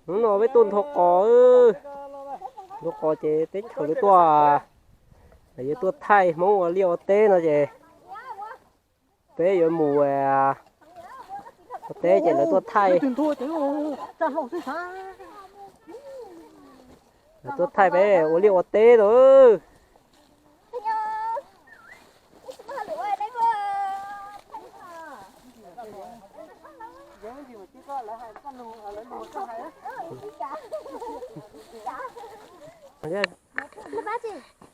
Hnub no peb tuaj nthua qos, nthua qos ces teb chaws lawv tuaj, lawv yuav tuaj thaij Hmoob ua liaj ua teb no ces peb yuav mus ua teb ces lawv tuaj thaij, lawv tuaj thaij peb ua liaj ua teb no.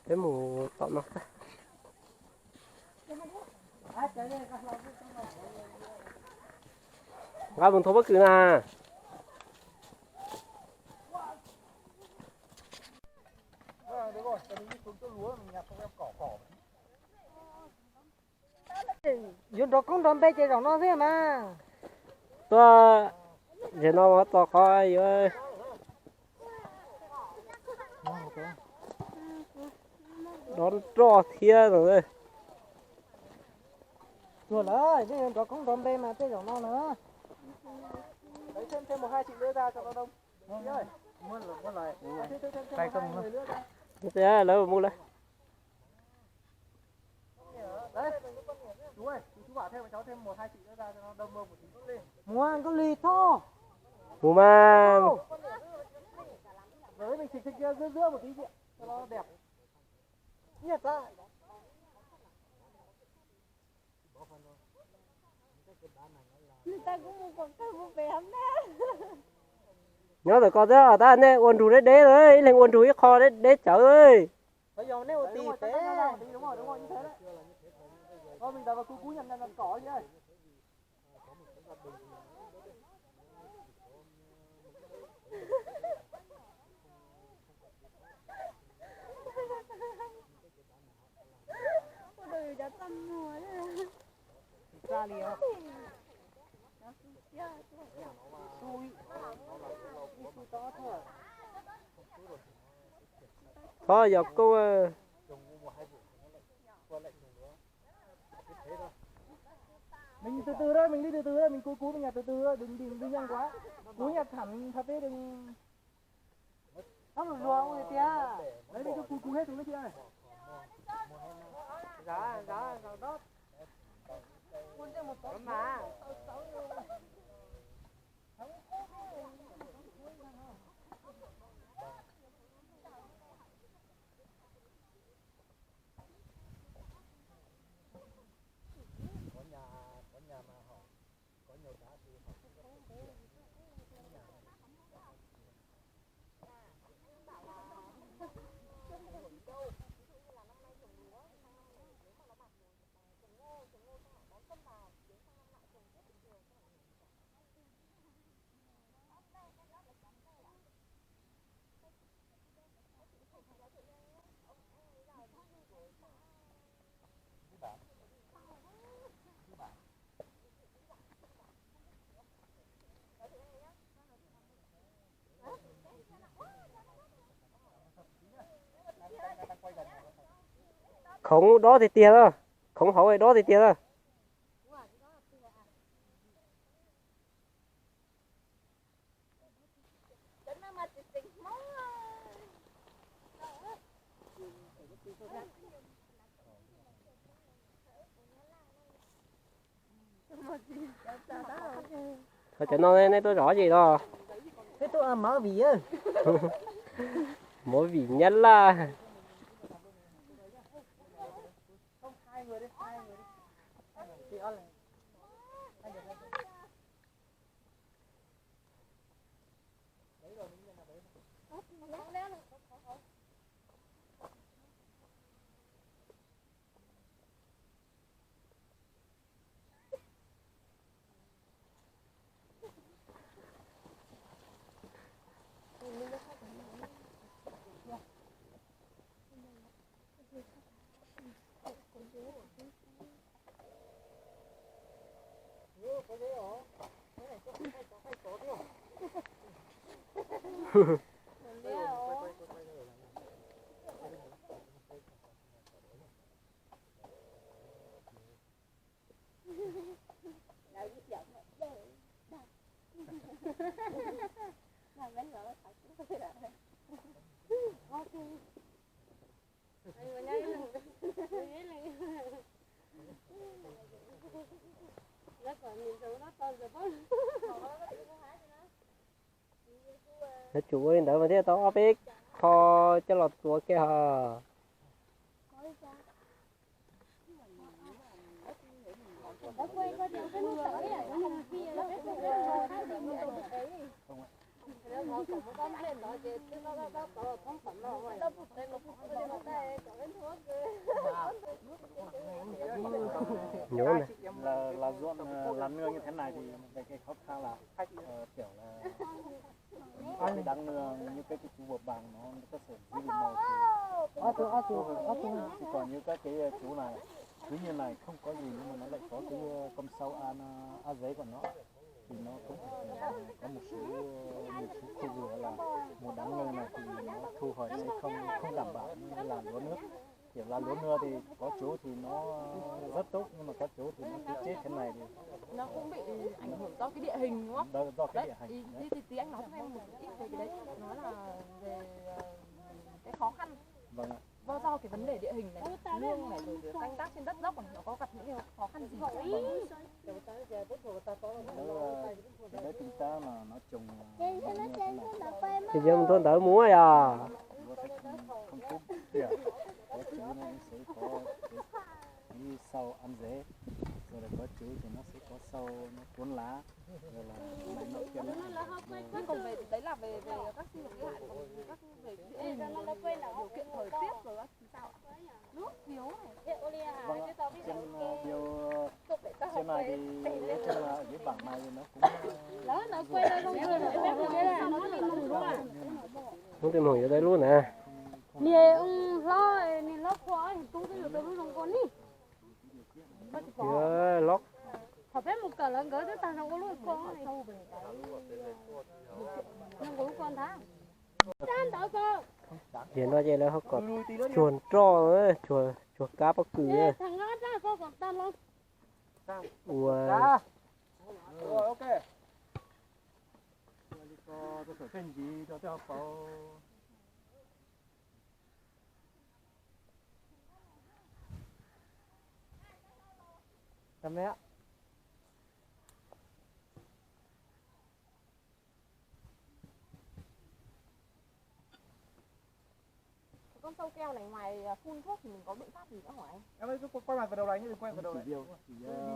Peb mus tom no. Nqa mus nthua pob kws na. Yuav nrov koob nrov npe ces zaum no xwb mas. Tuaj, zaum no tos qhov yuav dob nroj thiab no. Tuag lawm, nej yuav nrov koob nrov npe mas tej zaum no na. Lawv mus lawm. Mus nkauj lig tho. Mus mas. Nyob ntawm ko thiab, tab nej ua nrug deb deb lawm, ib leeg ua nrug ib qho deb deb tsawv. Thov yog koj. Mej tus twg, mej li tus twg, mej kuv kuv, mej nyam tus twg, đừng đi, đừng đi nhanh quá. Kuv nyam tham tham peb đừng. Txhob lus luag ua tiag, lawv li kuv kuv thiab tus no thiab. Khoov dob tiag tiag na, khoov hauv dob tiag tiag na. Cov no nej tuaj zov dab tsi no? Peb tuaj ua movie. Movie Nyab Laj. Yuav tsum ua li ntawd mas thiaj tau ob peb qho coj los tuav kiag hos. Lam nưa như thế này thì về cái khó khăn là, ờ, kiểu là cái đám nưa như cái, cái chú vừa bằng nó có thể dí vào màu thì chứ còn như các cái chú này, cứ như này không có gì nhưng mà nó lại có cái, ờ, con sâu ăn, ờ, ăn dế của nó thì nó cũng ảnh hưởng là có một số, một số khu vực là một đám nưa này thì nó thu hoạch sẽ không, không đảm bảo như là lúa nước. Kiểu là lúa nưa thì có chú thì nó rất tốt nhưng mà có chú thì nó cứ chết thế này thì Nó cũng bị ảnh hưởng do cái địa hình đúng không? Đó, do cái địa hình. Đấy, ý, ý, ý, tí anh nói cho em một ít về cái đấy. Nó là về, ờ, cái khó khăn. Vâng ạ. Do, do cái vấn đề địa hình này, nương này, rồi canh tác trên đất dốc này, nó có gặp những cái khó khăn gì không? Vâng. Cái đấy, cái đấy kinh tế mà nói chung là nó như thế này. Thì giờ mình thua ntawd mus yog. Lúa sẽ không, không tốt. Có chú nó sẽ có cái, cái sâu ăn dế. Rồi là có chú thì nó sẽ có sâu nó cuốn lá. Rồi là này nọ kia nó ảnh hưởng vô. Nhưng còn về, đấy là về, về các sinh vật gây hại, còn các về địa hình, điều kiện thời tiết rồi các thứ sao ạ? Nước thiếu này. Vâng ạ, trên, ờ, điều, trên này thì nói chung là ở dưới bản này thì nó cũng, ờ, Hnub twg mus yuav tau lub na. Niag hlob, niag hlob qhua tub twb yuav tau lub zoo ko ni. Loj. Thaum peb mus kawm lawv nkawd twb tag zoo ua lub ko. Zoo nkaus lub ko ntag. Tiam no ces lawv ho kom tsuag nroj, tsuag, tsuag kab pob kws. Ua Con sâu keo này ngoài, à, phun thuốc thì mình có biện pháp gì nữa không anh? Em ơi, cứ quay, quay mặt vào đầu này nhé, đừng quay vào đầu này. Đi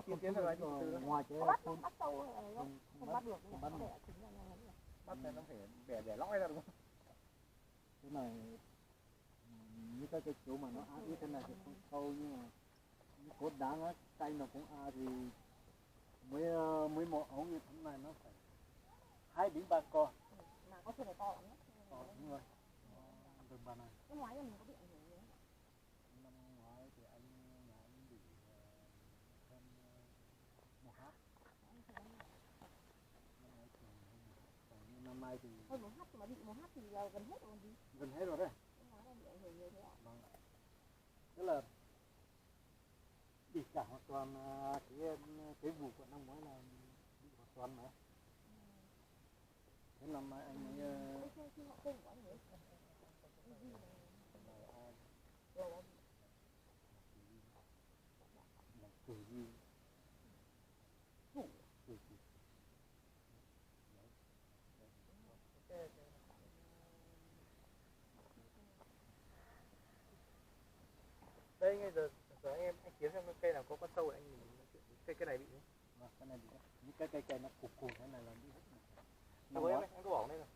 tìm kiếm vào đấy, đi từ từ thôi. Ngoài cái bắt, phun bắt sâu hay là không, không bắt được nhỉ? Không bắt được. Có thể là chính là bắt này nó phải bẻ, bẻ lõi ra đúng không? Cái này, ừ, như các cái chỗ mà nó ao ước thế này thì không sâu nhưng mà những cột đá á, cây nó cũng ao thì mấy, ờ, mấy mỏ ống như thế này nó phải hai đến ba con. Mà có khi phải to lắm nhé. Ờ, đúng rồi. Ờ, tầm ba này. Cái ngoài mình có bị ảnh hưởng gì không? Năm ngoái thì anh, nhà anh bị, ờ, hơn, ờ, một hecta. Năm ngoái thì hơn một hecta. Còn như năm nay thì hơn một hecta mà bị một hecta thì là gần hết rồi còn gì. Gần hết rồi đấy. Cái ngoài này bị ảnh hưởng nhiều thế ạ? Vâng. Tức là bị cả hoàn toàn, à, cái, cái vụ của năm ngoái là bị hoàn toàn mà. Thế năm nay anh ấy, ờ, Đây, ngay giờ, giờ anh em, anh kiếm xem cái cây nào có con sâu, anh nhìn cái, cái này bị Vâng, cái này thì những cái cây, cây nó cụp cụp thế này là đi hết. Năm ngoái,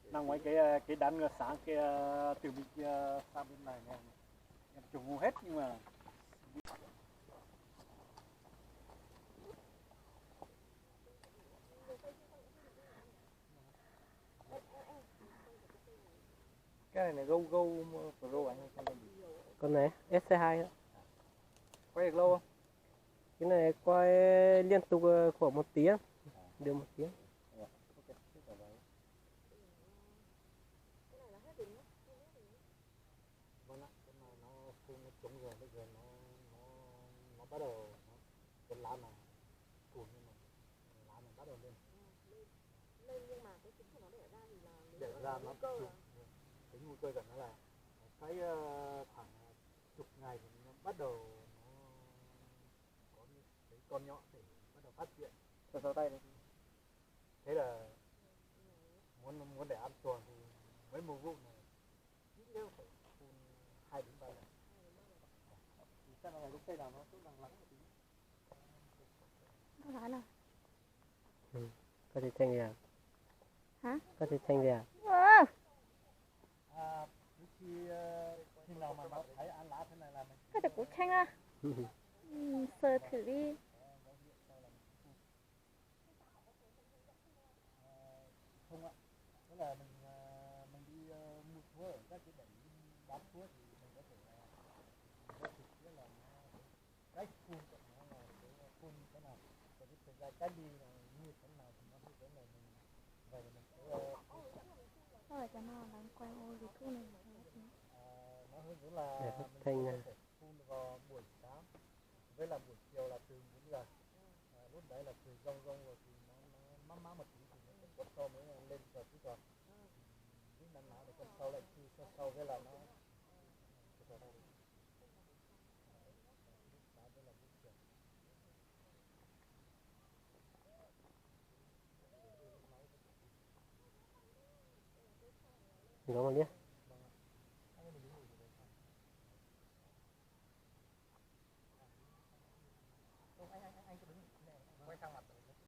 năm ngoái cái, cái đám ngựa sáng kia từ bên kia sang bên này này, em trùng hết nhưng mà Cái này là Go Go Pro anh hay con này? Con này, S hai ạ. Quay được lâu không? Cái này quay liên tục, ờ, khoảng một tiếng. Được một tiếng. Vâng ạ, cái này nó phun nó chống rồi, bây giờ nó, nó, nó bắt đầu, nó, cái lá này, cùn nhưng mà lá này bắt đầu lên. Lên nhưng mà cái kích thước nó đẻ ra thì là nếu Ra nó chụp, cái nhu cầu của nó là phải, ờ, khoảng, ờ, chục ngày thì nó bắt đầu nó có cái con nhọn để bắt đầu phát triển. Sau sau tay này. Thế là muốn muốn để an toàn thì mấy mùa vụ này ít nhất phải phun hai đến ba lần. Thì chắc là cái cây nào nó cũng đang lắng một tí. Có phải là Ừ. Có thể thanh kìa. Hả? Có thể thanh kìa. Ờ. Có thể cũng thanh á. Ừ, sờ thử đi. Không ạ. Tức là mình, ờ, mình đi, ờ, mua thuốc ở các cái đại lý bán thuốc thì mình có thể, ờ, mình mua trực tiếp là nó, cái cách phun của nó là cái phun như thế nào, rồi cái thời gian cách ly là như thế nào thì nó sẽ, cái này mình về thì mình sẽ, ờ, Sao lại cho nó làm quay ô YouTube này vậy? Ờ, nó hướng dẫn là mình có thể phun vào buổi sáng với là buổi chiều là tùy múi giờ. À, lúc đấy là trời rông rông rồi thì nó, nó mát mát một tí thì nó sẽ quất sâu mới lên rồi chứ còn, ừ, lúc nắng nắng thì con sâu lại chui sâu sâu với là nó. Nggoo mas liab.